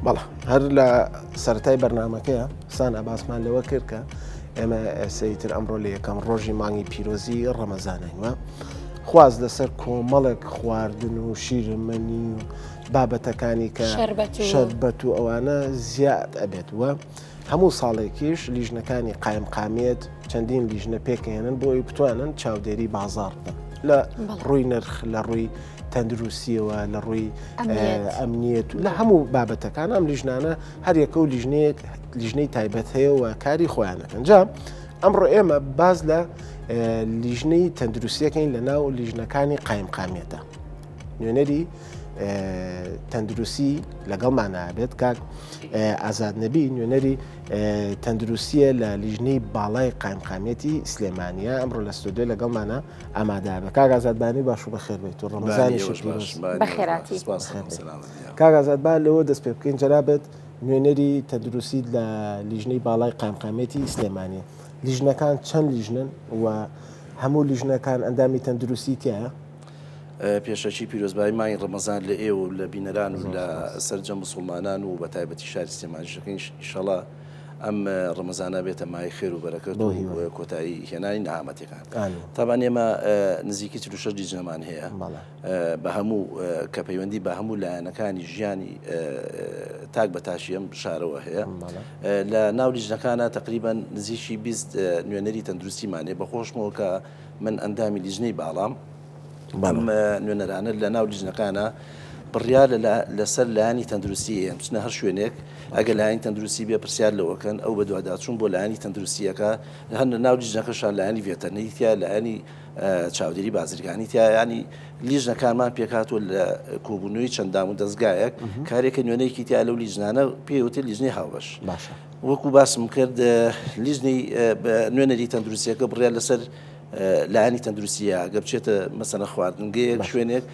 بەڵێ هەر لە سەرەتای بەرنامەکەیە سانا باسمان لەوە کرد کە ئێمە ئێسەی تر ئەمڕۆ لە یەکەم ڕۆژی مانگی پیرۆزی ڕەمەزانین وە خواز لەسەر کۆمەڵێک خواردن و شیرەمەنی و بابەتەکانی کە شەربەت و ئەوانە زیاد ئەبێت وە هەموو ساڵێکیش لیژنەکانی قایمقامیەت چەندین لیژنە پێکهێنن بۆ ئەوی بتوانن چاودێری بازاڕ بکەن لە ڕووی نرخ لە ڕووی تەندروستیەوە لە ڕووی ئەمنیەت و لە هەموو بابەتەکان ئەم لیژنانە هەریەکە و لیژنەیەک لیژنەی تایبەت هەیە و کاری خۆیانەکەن جا ئەمڕۆ ئێمە باز لە لیژنەی تەندروستیەکەین لە ناو لیژنەکانی قایمقامیەتە نوێنەری تەندروستی لەگەڵمانە بێت کاک ئازاد نەبی نوێنەری تەندروستیە لە لیژنەی باڵای قایمقامیەتی سلێمانە ئەمڕۆ لە ستۆدیۆ لەگەڵمانە ئامادە بە کاک ئازاد بانی باش و بەخێر بێت و ڕەمەزانی بەخێراتی کاک ئازاد با لەوە دەست پێ بکەین جەنابت نوێنەری تەندروستی لە لیژنەی باڵای قایمقامیەتی سلێمانی لیژنەکان چەند لیژنن و هەموو لیژنەکان ئەندامی تەندروستی تایە؟ پێشەکی پیرۆزبایی مانگی ڕەمەزان لە ئێوە و لە بینەران و لە سەرجەم موسڵمانان و بە تایبەتی شاری سلێمانیش دەکەین ئیشەڵا ئەم ڕەمەزانە بێتە مایەی خێر و بەرەکەت و کۆتایی هێنانی نەهامەتیەکان. تابان ئێمە نزیکی 46 لیژنەمان هەیە بە هەموو کە پەیوەندی بە هەموو لایەنەکانی ژیانی تاک بە تاشی ئەم شارەوە هەیە لە ناو لیژنەکانە تقریبا نزیکی 20 نوێنەری تەندروستیمان هەیە بەخۆشمەوە کە من ئەندامی لیژنەی باڵام ئەم نوێنەرانە لە ناو لیژنەکانە بڕیار لەسەر لایەنی تەندروستی ئێن بچنە هەر شوێنێک ئەگەر لایەنی تەندروستی بێ پرسیار لەوەکەن ئەو بەدواداچوون بۆ لایەنی تەندروستیەکە هەر لە ناو لیژنەکەشان لایەنی ڤێتەرنەری تیا لایەنی چاودێری بازرگانی تیا ینی لیژنەکانمان پێکهاتووە لە کۆبوونەوەی چەند دام و دەستگایەک کارێکە نوێنەیەکی تیا لەو لیژنانە پێوتە لیژنەی هاوبەش باشە وەکو باسم کرد لیژنەی نوێنەری تەندروستیەکە بڕیار لەسەر لایەنی تەندروستیە گە بچێتە مەسەنە خواردنگەیەک شوێنێک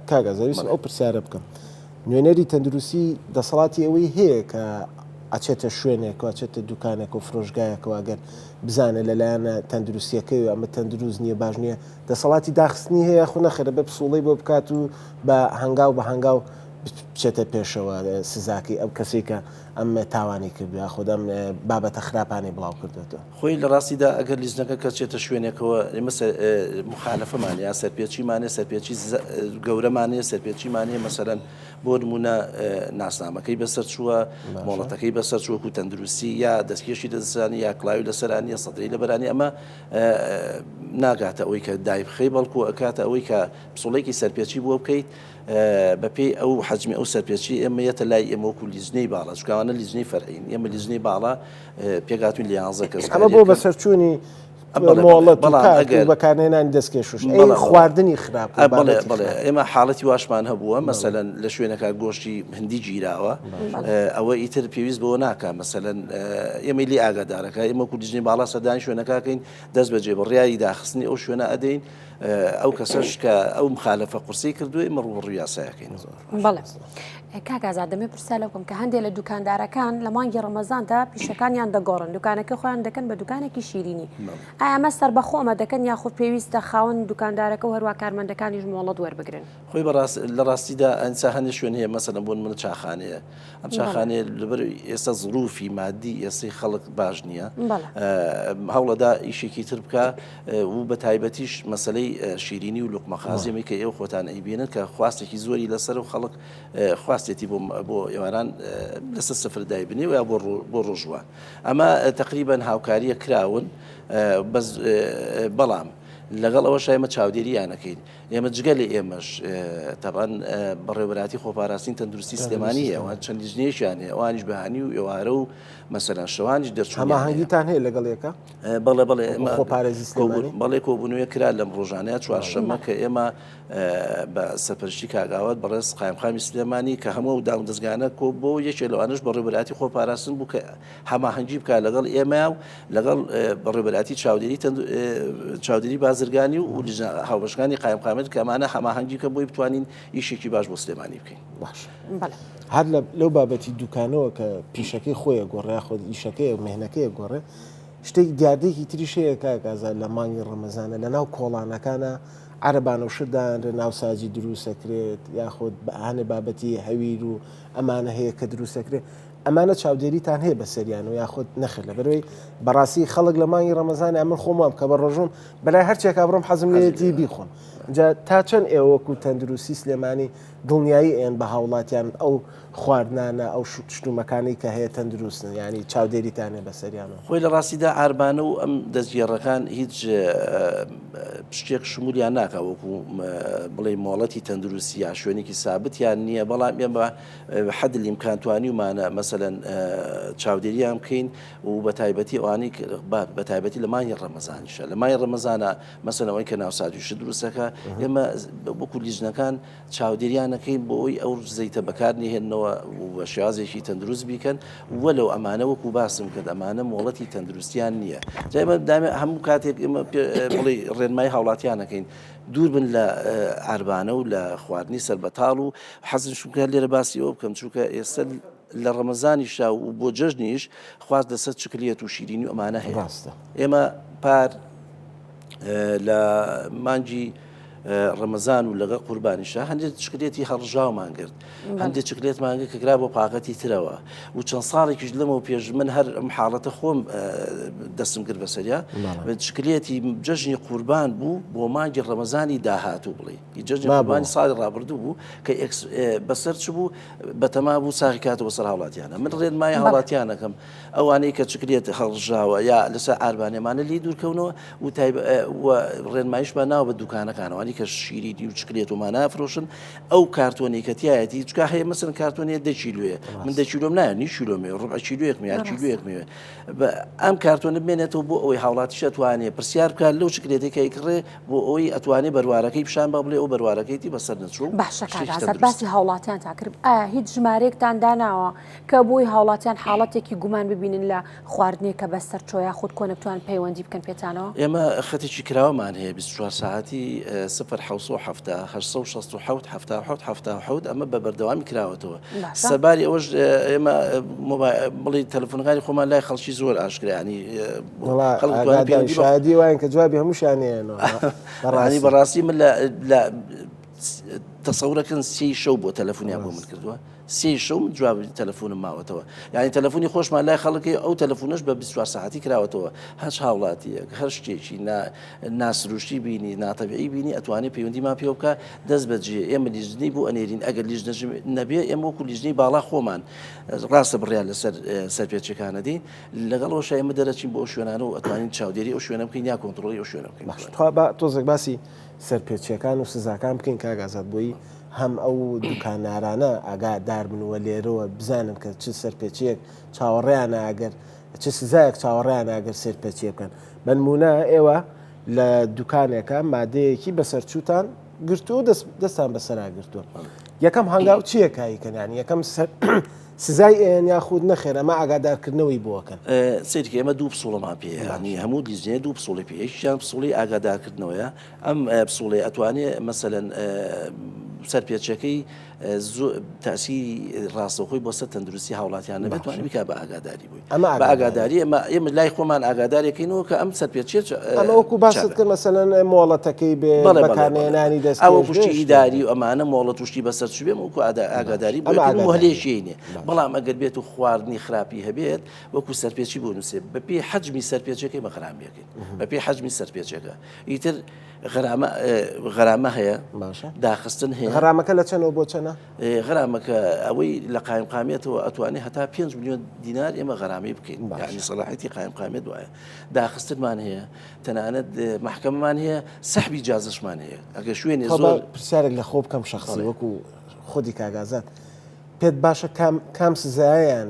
کاک ئازاد ویستم ئەو پرسیارە بکەم نوێنەری تەندروستی دەسەڵاتی ئەوەی هەیە کە ئەچێتە شوێنێک و ئەچێتە دوکانێک و فرۆشگایەکەوە گەر بزانێت لەلایەنە تەندروستیەکەی و ئەمە تەندروست نییە باش نییە دەسەڵاتی داخستنی هەیە خو نەخێرە بە پسوڵەی بۆ بکات و بە هەنگاو بە هەنگاو بچێتە پێشەوە سزاکەی ئەو کەسێک کە ئەم تاوانی کردووە یاخود ئەم بابەتە خراپانەی بڵاو کردوێتەوە. خۆی لە ڕاستیدا ئەگەر لیژنەکە کە چێتە شوێنێکەوە ئێمە مخالفەمان یا سەرپێچیمان هەیە سەرپێچی گەورەمان هەیە سەرپێچیمان هەیە مەسەلەن بۆ نمونە ناسنامەکەی بەسەر چووە مۆڵەتەکەی بەسەر چووە وەکو تەندروستی یا دەستکێشی دەستانی یا کڵاوی لەسەرانیە سەدرەی لەبەرانی ئەمە ناگاتە ئەوەی کە دایبخەی بەڵکو ئەکاتە ئەوەی کە پسوڵێکی سەرپێچی بۆ بکەیت بەپێی ئەو حەجمی ئەو سەرپێچی ئێمە یەتە لای ئێمە وەکو لیژنەی باڵا چونکە ئەوانە لیژنەی فەرعین ئێمە لیژنەی باڵا پێکهاتوین لە یانزە کەس ئەمە بۆ بەسەرچوونی مۆڵەت و کارت و بەکارهێنانی دەستکێش ئەی خواردنی خراپ بەڵێ بەڵێ ئێمە حاڵەتی واشمان هەبووە مەسەلەن لە شوێنەکە گۆشتی هندی گیراوە ئەوە ئیتر پێویست بەوە ناکە مەسەلەن ئێمەی لێ ئاگادارەکە ئێمە وەکو لیژنەی باڵا سەردانی شوێنەکەکەین دەست بەجێ بڕیاری داخستنی ئەو شوێنە ئەدەین ئەو کەسەش کە ئەو مخالەفە قورسەی کردووە ئێمە ڕووبەڕووی یاسایەکەین. بەڵێ کاک ئازاد دەمێ پرسیار لەو بکەم کە هەندێک لە دوکاندارەکان لە مانگی ڕەمەزاندا پیشەکانیان دەگۆڕن دوکانەکە خۆیان دەکەن بە دوکانێکی شیرینی ئایا ئەمە سەربەخۆ ئەمە دەکەن یاخود پێویستە خاوەن دوکاندارەکە و هەروە کارمەندەکانیش مۆڵەت وەربگرن؟ خۆی بەڕاست لە ڕاستیدا ئەنسا هەندێک شوێن هەیە مەسەلەن بۆ نمونە چاخانەیە ئەم چاخانەیە لەبەر ئێستا زروفی مادی ئێستەی خەڵک باش نییە هەوڵەدا ئیشێکی تر بکە و بە تایبەتیش مەسلەی شیرینی و لوقمە خازیەمەی کە ئێوە خۆتان ئەیبینن کە خواستێکی زۆری لەسەر و خەڵک خواستێتی بۆ بۆ ئێواران لەسەر سفر دایبنێ و یا بۆ بۆ ڕۆژوان ئەمە تقریبان هاوکاریە کراون بەس بەڵام لەگەڵ ئەوە شایمە چاودێریانەکەین ئێمە جگە لە ئێمەش تەبعەن بەڕێوەبەرایەتی خۆپاراستنی تەندروستی سلێمانی هەیە ئەوان چەند لیژنەیەکیان هەیە ئەوانیش بەهانی و ئێوارە و مەسەلەن شەوانیش دەرچوونیان هەیە. هەماهەنگیتان هەیە لەگەڵ یەکا؟ بەڵێ بەڵێ ئێمە خۆپارێزی سلێمانی؟ بەڵێ کۆبوونەوەیەک کرا لەم ڕۆژانەیە چوارشەممە کە ئێمە بە سەرپەرشتی کاک ئاوات بەڕێز قایمقامی سلێمانی کە هەموو ئەو دامودەزگایانە کۆبووەوە یەکێ لەوانەش بەڕێوەبەرایەتی خۆپاراستن بوو کە هەماهەنگی بکات لەگەڵ ئێمە و لەگەڵ بەڕێوەبەرایەتی چاودێری چاودێری بازرگانی و لیژنە هاوبەشەکانی قایمقامیەت کە ئەمانە هەماهەنگی بکەن بۆی بتوانین ئیشێکی باش بۆ سلێمانی بکەین. باش هەر لەو بابەتی دوکانەوە کە پیشەکەی خۆی گۆڕێ یاخود ئیشەکەی و مهنەکەی گۆڕێ شتێک دیاردەیەکی تریش هەیە کاک ئازاد لە مانگی ڕەمەزانە لە ناو کۆڵانەکانە عەرەبانە و شت دانرێ ناوساجی دروستەکرێت یاخود هەنێ بابەتی هەویر و ئەمانە هەیە کە دروستەکرێت ئەمانە چاودێریتان هەیە بەسەریان و یاخود نەخێر لەبەرەوەی بەڕاستی خەڵک لە مانگی ڕەمەزانە من خۆم وام کە بە ڕۆژوم بەلای هەرچێکا بڕۆم حەزم لێیەتی بیخۆم جا تا چەند ئێوە وەکو تەندروستی سلێمانی دڵنیایی ئێن بە هاوڵاتیان ئەو خواردنانە ئەو شتومەکانەی کە هەیە تەندروستن یانی چاودێریتان هەیە بەسەریانەوە؟ خۆی لە ڕاستیدا عاربانە و ئەم دەستگێڕەکان هیچ شتێک شمولیان ناکا وەکو بڵێ مۆڵەتی تەندروستی یا شوێنێکی سابتیان نییە بەڵام ئێمە حد الامکان توانیومانە مەسەلەن چاودێریان بکەین و بە تایبەتی ئەوانەی بە تایبەتی لە مانگی ڕەمەزانیشە لە مانگی ڕەمەزانە مەسەلەن ئەوەی کە ناوساجی شت دروستەکە ئێمە وەکو لیژنەکان چاودێریان ئەکەین بۆ ئەوەی ئەو زەیتە بەکار نەهێننەوە و بە شێوازێکی تەندروست بیکەن وەلو ئەمانە وەکو باسم کرد ئەمانە مۆڵەتی تەندروستیان نییە جا ئێمە دامێ هەموو کاتێک ئێمە بڵێ ڕێنمایی هاوڵاتیان ئەکەین دوور بن لە عەربانە و لە خواردنی سەربەتاڵ و حەزم چونکە لێرە باسی ئەوە بکەم چونکە ئێستا لە ڕەمەزانیشا و بۆ جەژنیش خواست لەسەر چکلیەت و شیرینی و ئەمانە هەیە ڕاستە ئێمە پار لە مانگی ڕەمەزان و لەگەڵ قوربانیشا هەندێک چکلێتی هەڵڕژاومان گرت هەندێک چکلێتمان گرت کە کرا بۆ پاقەتی ترەوە و چەند ساڵێکیش لەمەوە پێش من هەر ئەم حاڵەتە خۆم دەستم کرد بەسەریا چکلێتی جەژنی قوربان بوو بۆ مانگی ڕەمەزانی داهاتوو بڵێ جەژنی قوربانی ساڵی ڕابردوو بوو کە بەسەر چ بوو بەتەما بوو ساغی کاتەوە سەر هاوڵاتیانە من ڕێنمای هاوڵاتیانەکەم ئەوانەی کە چکلێت هەڵڕژاوە یا لەسەر عاربانێمانە لێی دوورکەونەوە و و ڕێنماییشمان ناوە بە دوکانەکان ئەوانەی کە شیرینی و چکلێت و مانە ئەفرۆشن ئەو کارتۆنەی کە تیایەتی چکا هەیە مەسەن کارتۆنێ دە کیلوێ من دە کیلۆم نایە نی کیلۆمێ ڕبع کیلوێکمێ یا کیلوێکمێ ئەم کارتۆنە بمێنێتەوە بۆ ئەوەی هاوڵاتیش ئەتوانێ پرسیار بکات لەو چکلێتەی کە ئەیکڕێ بۆ ئەوەی ئەتوانێ بەروارەکەی پیشان بە بڵێ ئەو بەروارەکەیتی بەسەر نەچوو باشە کاک ئازاد باسی هاوڵاتیانتان کرد ئایا هیچ ژمارەیەکتان داناوە کە بۆی هاوڵاتیان حاڵەتێکی گومان ببینن لە خواردنێک کە بەسەر چۆ یاخود کۆنە بتوان پەیوەندی بکەن پێتانەوە؟ ئێمە خەتێکی کراوەمان هەیە 24 ساعەتی 0 770 867 77 77 ئەمە بە بەردەوامی کراوەتەوە سەرباری ئەوەش ئێمە بڵی تەلەفۆنەکانی خۆمان لای خەڵکی زۆر ئاشکرانی شادی وایان کە جوابی هەمووشیانەیەنەوە بەڕاستی من لە تەسەورەکەن سێی شەو بۆ تەلەفۆنیان بۆ من کردووە سێی شەو من جوابی تەلەفۆنم ماوەتەوە یعنی تەلەفۆنی خۆشمان لای خەڵکی ئەو تەلەفۆنەش بە 24 ساعتی کراوەتەوە هەچ هاوڵاتیەک هەر شتێکی ناسروشتی بینی ناتەبیعی بینی ئەتوانێت پەیوەندیمان پێوە بکە دەست بەجێ ئێمە لیژنەی بۆ ئەنێرین ئەگەر لیژنەش نەبێ ئێمە وەکو لیژنەی باڵا خۆمان ڕاستە بڕیار لەسەر سەرپێچەکانە دین لەگەڵ ئەوشا ئێمە دەرەچین بۆ ئەو شوێنانە و ئەتوانین چاودێری ئەو شوێنە بکەین یا کۆنتڕۆڵی ئەو شوێنە بکەین. باش تخوا با تۆزێک باسی سەرپێچیەکان و سزاکان بکەین کاک ئازاد بۆی هەم ئەو دوکانارانە ئاگادار بن و لێرەوە بزانن کە چ سەرپێچیەک چاوەڕێیانە ئەگەر چ سزایەک چاوەڕێیانە ئەگەر سەرپێچیە بکەن بەنمونە ئێوە لە دوکانێکە مادەیەکی بەسەرچووتان گرتووە و دەستان بەسەرا گرتووە یەکەم هەنگاو چییە کایکەن یانی یەکەم سزای ئێن یاخود نەخێر ئەمە ئاگادارکردنەوەی بۆکەن سەیرکە ئێمە دوو پسوڵەمان پێ ینی هەموو لیژنەیە دوو پسوڵی پێ یەکیان پسوڵی ئاگادارکردنەوەیە ئەم پسوڵەیە ئەتوانێ مەسەلەن سەرپێچەکەی تاسیری ڕاستەوخۆی بۆ سەر تەندروستی هاوڵاتیان نەبێت توانێت بکات بە ئاگاداری بووی ئەمە بە ئاگاداری ئێمە ئێمە لای خۆمان ئاگادارێکینەوە کە ئەم سەرپێچیە ئەمە وەکو باست کرد مەسەلەن مۆڵەتەکەی بێ بەکارنێنانی دەست ئەوە پشتی ئیداری و ئەمانە مۆڵەت وشتی بەسەر چوبێ وەکو ئاگاداری بۆ مۆهلێکی نیە بەڵام ئەگەر بێت و خواردنی خراپی هەبێت وەکو سەرپێچی بۆ نووسێ بەپێی حەجمی سەرپێچەکەی بە غەرامەکەین بەپێی حەجمی سەرپێچەکە ئیتر غەرامە غەرامە هەیە باشە داخستن هەیە غەرامەکە لە چەنەوە بۆ چەنە؟ غەرامەکە ئەوەی لە قایمقامیەتەوە ئەتوانێت هەتا 5 میلیۆن دینار ئێمە غەرامەی بکەین یعنی سەلاحیەتی قایمقامیەت وایە داخستنمان هەیە تەنانەت مەحکەمەمان هەیە سەحبی جازشمان هەیە ئەگەر شوێنێ زۆر پرسیارێک لە خۆ بکەم شخصی وەکو خودی کاگازات پێت باشە کام کام سزایان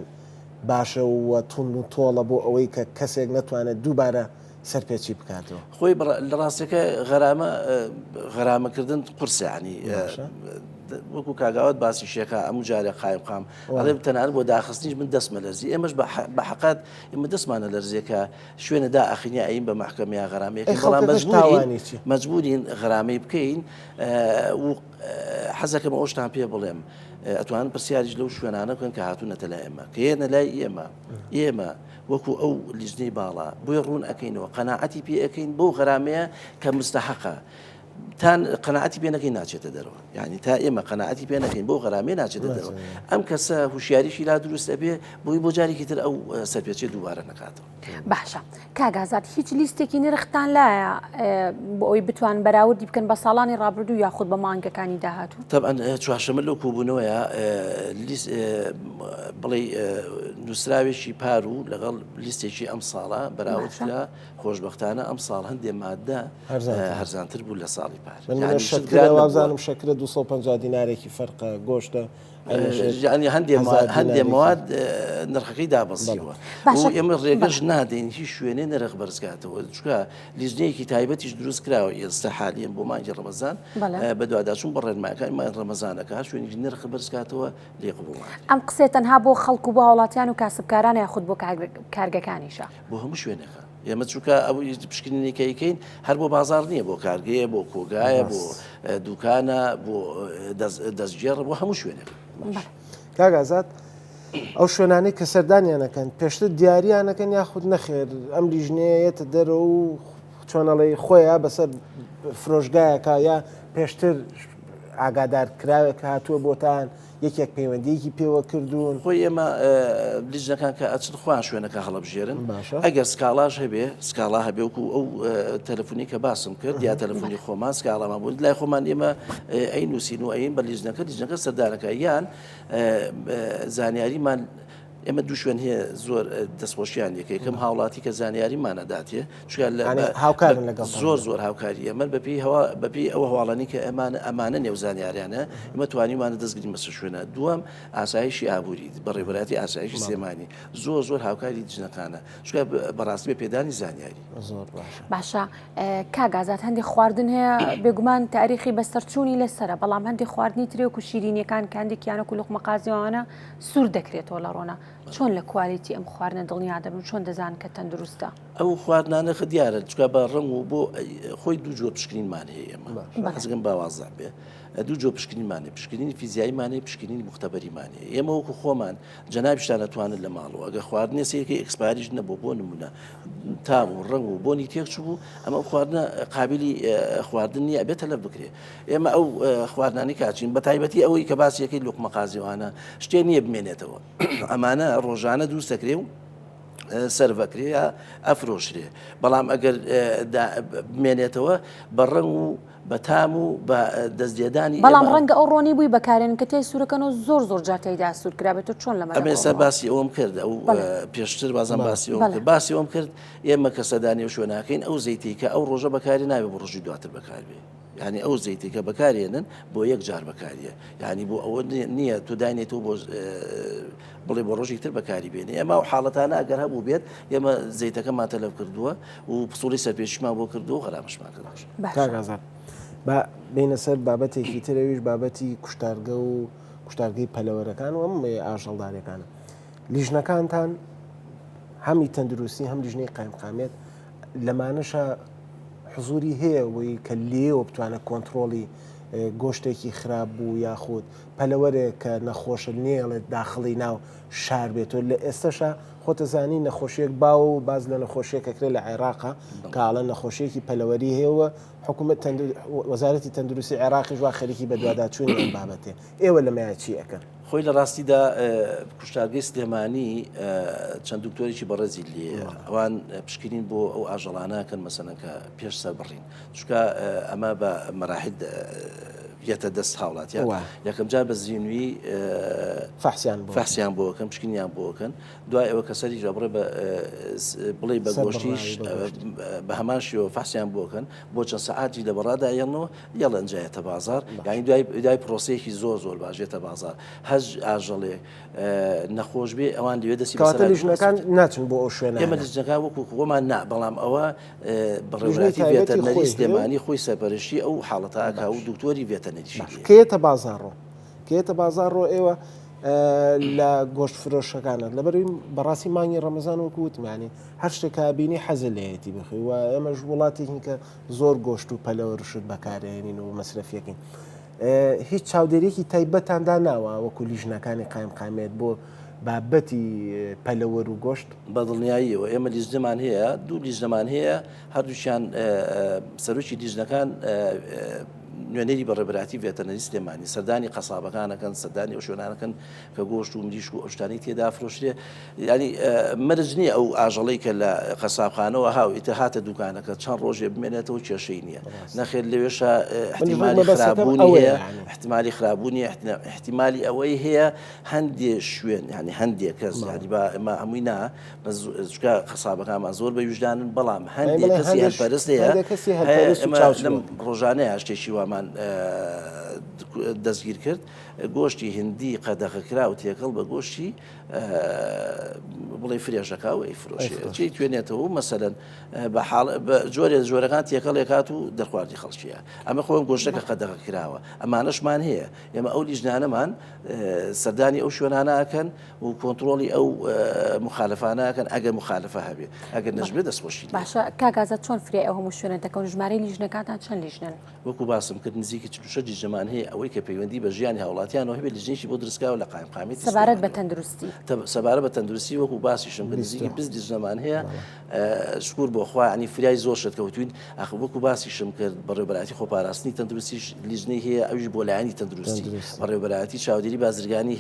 باشە و توند و تۆڵە بۆ ئەوەی کە کەسێک نەتوانێت دووبارە سەرپێچی بکاتەوە. خۆی لە ڕاستەکە غەرامە غەرامەکردن قورسە ینی وەکو کاگاوت باسی شێکا ئەم جارێ قایم قام ئەڵێ تەنانەت بۆ داخستنیش من دەستمە لەرزی ئێمەش بە حقات ئێمە دەستمانە لەرزێکە شوێنە دا ئەخینی ئەین بە مەحکەمە یا غەرامەیەک بەڵام مەجبورین مەجبورین غەرامەی بکەین و حەزەکەم ئەوشتان پێ بڵێم ئەتوان پرسیاریش لەو شوێنانە بکەن کە هاتوونەتە لای ئێمە کە یەنە لای ئێمە ئێمە وەکو ئەو لیژنەی باڵا بۆی ڕوون ئەکەینەوە قەناعەتی پێ ئەکەین بەو غەرامەیە کە مستەحەقە. تا قەناعەتی پێ نەکەین ناچێتە دەرەوە یعنی تا ئێمە قەناعەتی پێ نەکەین بۆ غەرامێ ناچێتە دەرەوە ئەم کەسە هوشیاریشی لا دروست ئەبێ بۆی بۆ جارێکی تر ئەو سەرپێچێ دووبارە نەکاتەوە. باشە کاک ئازاد هیچ لیستێکی نرختان لایە بۆ ئەوی بتوان بەراوردی بکەن بە ساڵانی ڕابردوو یاخود بە مانگەکانی داهاتوو؟ تەبعەن چوارشەممە لەو کۆبوونەوەیە لیست بڵێ نووسراوێکی پار و لەگەڵ لیستێکی ئەم ساڵە بەراورد کرا خۆشبەختانە ئەمساڵ هەندێ مادە هەرزانتر بوو لە ساڵی پار. شەکرە وابزانم شەکرە 250 دینارێکی فەرقە گۆشتە یعنی هەندێ هەندێ مواد نرخەکەی دابەزیوە ئێمە ڕێگەش نادەین هیچ شوێنێ نرخ بەرزکاتەوە چکە لیژنەیەکی تایبەتیش دروست کراوە ئێستا حالیان بۆ مانگی ڕەمەزان بەدواداچوون بە ڕێنماکانی مانگی ڕەمەزانەکە هەر شوێنێکی نرخ بەرزکاتەوە لێ قبوڵ ناکرێت. ئەم قسەیە تەنها بۆ خەڵک و بۆ هاوڵاتیان و کاسبکارانە یاخود بۆ کارگەکانیشە؟ بۆ هەموو شوێنێکە. ئێمە چونکە ئەو پشکنینی کە ئەیکەین هەر بۆ بازاڕ نییە بۆ کارگەیە بۆ کۆگایە بۆ دوکانە بۆ دەستگێڕە بۆ هەموو شوێنێک. کاک ئازاد ئەو شوێنانەی کە سەردانیانەکەن پێشتر دیاریانەکەن یاخود نەخێر ئەم لیژنەیە یەتە دەرەوە و چۆنەڵی خۆیان بەسەر فرۆشگایەکە یا پێشتر ئاگادار کراوێک هاتووە بۆتان یەکێک پەیوەندیەکی پێوە کردوون. خۆی ئێمە لیژنەکان کە ئەچن خۆیان شوێنەکە هەڵەبژێرن ئەگەر سکاڵاش هەبێ سکاڵا هەبێ وەکو ئەو تەلەفۆنی کە باسم کرد یا تەلەفۆنی خۆمان سکاڵامان بوو لای خۆمان ئێمە ئەی نووسین و ئەین بە لیژنەکە لیژنەکە سەردانەکە یان زانیاریمان ئێمە دوو شوێن هەیە زۆر دەستخۆشیان یەکە یەکەم هاوڵاتی کە زانیاریمان ئەداتێ چونکە لە هاوکارن لەگەڵ زۆر زۆر هاوکاری ئێمە بەپی هەوا بەپی ئەو هەواڵانی کە ئەمانە ئەمانە نێو زانیاریانە ئمە توانیمانە دەستگرین بەسەر شوێنە دووەم ئاسایشی ئابووری بەڕێوەبەرایەتی ئاسایشی سلێمانی زۆر زۆر هاوکاری جنەکانە چونکە بەڕاستی بە پێدانی زانیاری زۆر باشە باشە کاک ئازاد هەندێک خواردن هەیە بێگومان تاریخی بەسەرچوونی لەسەرە بەڵام هەندێک خواردنی ترێک و شیرینیەکان کاندێکیانە و لوقمە قازیوانە سوور دەکرێتەوە لە ڕۆنا چۆن لە کوالیتی ئەم خواردنە دڵنیا دەبن چۆن دەزان کە تەندروستە؟ ئەو خواردنانە خە دیارە چکە بە ڕەنگ و بۆ خۆی دوو جۆر پشکنینمان هەیە ئێمە حەزگەم با وازح بێ دوو جۆر پشکنینمان هەیە پشکنینی فیزیاییمان هەیە پشکنینی موختەبەریمان هەیە ئێمە وەکو خۆمان جەنابیشتان ئەتوانن لە ماڵەوە ئەگەر خواردنێ سەیرکەی expire یش نەبوو بۆ نمونە تام و ڕەنگ و بۆنی تێک چوو ئەمە ئەو خواردنە قابلی خواردن نییە ئەبێت تەلەف بکرێ ئێمە ئەو خواردنانی کاچین بە تایبەتی ئەوەی کە باسیەکەی لوقمە قازیوانە شتێ نییە بمێنێتەوە ئەمانە ڕۆژانە دروست دەکرێ و سەرڤەکرێ یا ئەفرۆشرێ بەڵام ئەگەر بمێنێتەوە بە ڕەنگ و بە تام و بە دەستێدانی بەڵام ڕەنگە ئەو ڕۆنی بووی بەکارێن کە تای سوورەکەن و زۆر زۆر جار تێیدا سوور کرابێت و چۆن لەمە ئەمە ئێستا باسی ئەوم کرد ئەو پێشتر بازم باسی ئەوم کرد باسی ئەوم کرد ئێمە کە سەدانی و شوێناکەین ئەو زەیتی کە ئەو ڕۆژە بەکاری نابێ بۆ ڕۆژی دواتر بەکاربێ یعنی ئەو زەیتی کە بەکارێنن بۆ یەک جار بەکاریە یعنی بۆ ئەوە نییە تۆ داینێت و بۆ بڵێ بۆ ڕۆژێک تر بەکاری بێنێ ئێمە ئەو حاڵەتانە ئەگەر هەبوو بێت ئێمە زەیتەکەمان تەلەف کردووە و پسوڵی سەرپێچیمان بۆ کردووە و غەرامەشمان کردووە. کاک ئازاد با بێینە سەر بابەتێکی تر ئەویش بابەتی کوشتارگە و کوشتارگەی پەلەوەرەکان و ئەم ئاژەڵداریەکانە لیژنەکانتان هەمی تەندروستی هەم لیژنەی قایمقامیەت لەمانەشە حزوری هەیە وی کە لێەوە بتوانە کۆنتترۆڵی گۆشتێکی خراپ بوو یاخود پەلەوەرێک کە نەخۆشە نێڵێت داخڵی ناو شار بێتەوە لە ئێستەشا خۆتەزانی نەخۆشیەک باوە و باس لە نەخۆشیەک ئەکرێت لە عێراقا کە ئاڵە نەخۆشیەکی پەلەوەری هەیە و حکوومەت وەزارەتی تەندروستی عێراقیش وا خەریکی بەدواداچوونی ئەم بابەتێ ئێوە لەمەیە چی ئەکەن؟ خۆی لە ڕاستیدا کوشتارگەی سلێمانی چەند دکتۆرێکی بەڕێزی لێ ئەوان پشکنین بۆ ئەو ئاژەڵانەکەن مەسەلەن کە پێش سەربڕین چونکە ئەمە بە مەراحل یەتە دەست هاوڵاتیان یەکەم جار بە زیینوی فەحسیان فەحسیان بۆ کەم پشکنیان بۆکەن دوای ئەوە کە سەری بڕێ بڵێ بە گۆشتیش بە هەمان شێوە فەحسیان بۆکەن بۆ چەند سەعاتی لە بەڕادا یەڵنەوە یەڵەنجایەتە بازار یعنی دوای دوای پرۆسەیەکی زۆر زۆر باشێتە بازار هەر ئاژەڵێ نەخۆش بێ ئەوان لەوێ دەستی کەواتە لیژنەکان ناچن بۆ ئەو شوێنە ئێمە لیژنەکان وەکو خۆمان نا بەڵام ئەوە بەڕێوەبەرایەتی ڤێتەرنەری سلێمانی خۆی سەرپەرشتی ئەو حاڵەتە ئەکا و دکتۆری ڤێتەرنەریشی لێیە. کەیەتە بازاڕۆ کەیەتە بازاڕۆ ئێوە لە گۆشت فرۆشەکانە لەبەروی بەڕاستی مانگی ڕەمەزان وەکو وتم یانی هەر شتێک کە بینی حەزە لێیەتی بخۆی و ئێمەش وڵاتێکین کە زۆر گۆشت و پەلەوەرشت بەکارێنین و مەسرەفیەکەین هیچ چاودێریەکی تایبەتان داناوە وەکو لیژنەکانی قایمقامیەت بۆ. بابەتی پەلەوەر و گۆشت؟ بە دڵنیاییەوە ئێمە لیژنەمان هەیە، دوو لیژنەمان هەیە، هەردووکیان سەرۆکی لیژنەکان نوێنەری بەڕێوەبەرایەتی ڤێتەرنەری سلێمانی سەردانی قەسابەکان ئەکەن، سەردانی ئەو شوێنانە ئەکەن کە گۆشت و مریشک و ئەو شتانەی تێدا فرۆشرێ. یانی مەرج نییە ئەو ئاژەڵەی کە لە قەسابخانەوە هاو ئیتر هاتە دوکانەکە چەند ڕۆژێ بمێنێتەوە کێشەی نییە. نەخێر لەوێشە احتیمالی خراپبوونی هەیە، احتیمالی خراپبوونی احتیمالی ئەوەی هەیە هەندێ شوێن یانی هەندێ کەس یانی با ئێمە هەمووی نا بەس چونکە قەسابەکانمان زۆر بە ویژدانن بەڵام هەندێ کەسی هەلپەرست هەیە هەیە ئێمە لەم ڕۆژانەیە شتێکی وامان دەستگیر کرد گۆشتی هندی قەدەغەکراو تێکەڵ بە گۆشتی بڵێ فرێژەکە و ئەیفرۆشێ چی توێنێتەوە مەسەلەن بە حاڵ بە جۆرێ جۆرەکان تێکەڵێکات و دەرخواردی خەڵکیە ئەمە خۆم گۆشتەکە قەدەغە کراوە ئەمانەشمان هەیە ئێمە ئەو لیژنانەمان سەردانی ئەو شوێنانە ئەکەن و کۆنتڕۆڵی ئەو مخالفانە ئەکەن ئەگەر مخالفە هەبێ ئەگەر نەشبێ دەستخۆشی لێ. باشە کاک ئازاد چۆن فریای ئەو هەموو شوێنە دەکەون ژمارەی لیژنەکانتان چەند لیژنەن؟ وەکو باسم کرد نزیکی 46 لیژنەمان هەیە ئەوەی کە پەیوەندی بە ژیانی هاوڵاتیانەوە هەبێت لیژنەیەکی بۆ دروستکراوە لە قایمقامیەتی سەبارەت بە تەندروستی سەبارەت بە تەندروستی وەکو باسیشم کرد نزیکی 20 لیژنەمان هەیە شکور بۆ خوا یانی فریای زۆر شت کەوتوین ئەخ وەکو باسیشم کرد بەڕێوەبەرایەتی خۆپاراستنی تەندروستیش لیژنەی هەیە ئەویش بۆ لایەنی تەندروستی بەڕێوەبەرایەتی چاودێری بازرگانی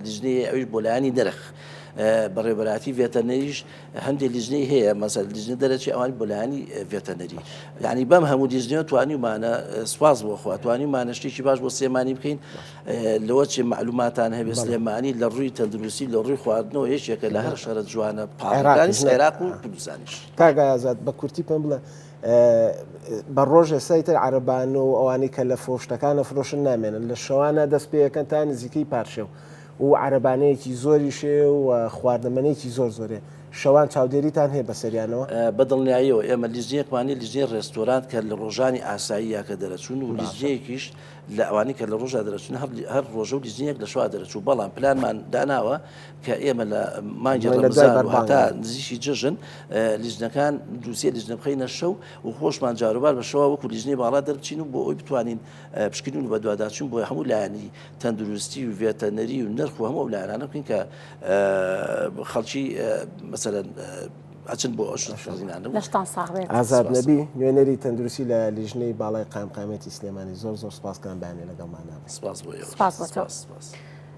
لیژنەی هەیە ئەویش بۆ لایەنی نرخ بەڕێوەبەرایەتی ڤێتەرنەریش هەندێک لیژنەی هەیە مەسەل لیژنە دەرەچی ئەوان بۆ لایەنی ڤێتەرنەری یعنی بەم هەموو لیژنەوە توانیومانە سوپاس بۆ خوا توانیومانە شتێکی باش بۆ سلێمانی بکەین لەوە چێ مەعلوماتان هەبێ سلێمانی لە ڕووی تەندروستی لە ڕووی خواردنەوە یەکێکە لە هەر شارە جوانە پاکەکانی عێراق و کوردستانیش. کاک ئازاد بە کورتی پێم بڵێ بە ڕۆژ ئێستا ئیتر عەرەبان و ئەوانەی کە لە فرۆشتەکانە فرۆشن نامێنن لە شەوانە دەست پێەکەن تا نزیکەی پارشێو و عەرەبانەیەکی زۆریش هەیە و خواردەمەنیەکی زۆر زۆرێ شەوان چاودێریتان هەیە بەسەریانەوە؟ بە دڵنیاییەوە ئێمە لیژنەیەکمان هەیە لیژنەی ڕێستۆرانت کە لە ڕۆژانی ئاساییە کە دەرەچوون و لیژنەیەکیش لە ئەوانەی کە لە ڕۆژدا دەرەچوون هەر هەر ڕۆژە و لیژنەیەک لە شەوا دەرەچوو بەڵام پلانمان داناوە کە ئێمە لە مانگی ڕەمەزان و هەتا نزیکی جەژن لیژنەکان دووسێ لیژنە بخەینە شەو و خۆشمان جاروبار بە شەوا وەکو لیژنەی باڵا دەربچین و بۆ ئەوی بتوانین پشکنین و بەدواداچوون بۆ هەموو لایەنی تەندروستی و ڤێتەنەری و نرخ و هەموو ئەو لایەنانە بکەین کە خەڵکی مەسەلەن ئەچن بۆ ئەو شت کڕینانە. لەشتان ساغ بێت. ئازاد نەبی، نوێنەری تەندروستی لە لیژنەی باڵای قایمقامیەتی سلێمانی زۆر زۆر سوپاس کە ئەم بەیانیە لەگەڵمانا بووی. سپاس بۆ ئێوەش. سپاس بۆ تۆ. سپاس.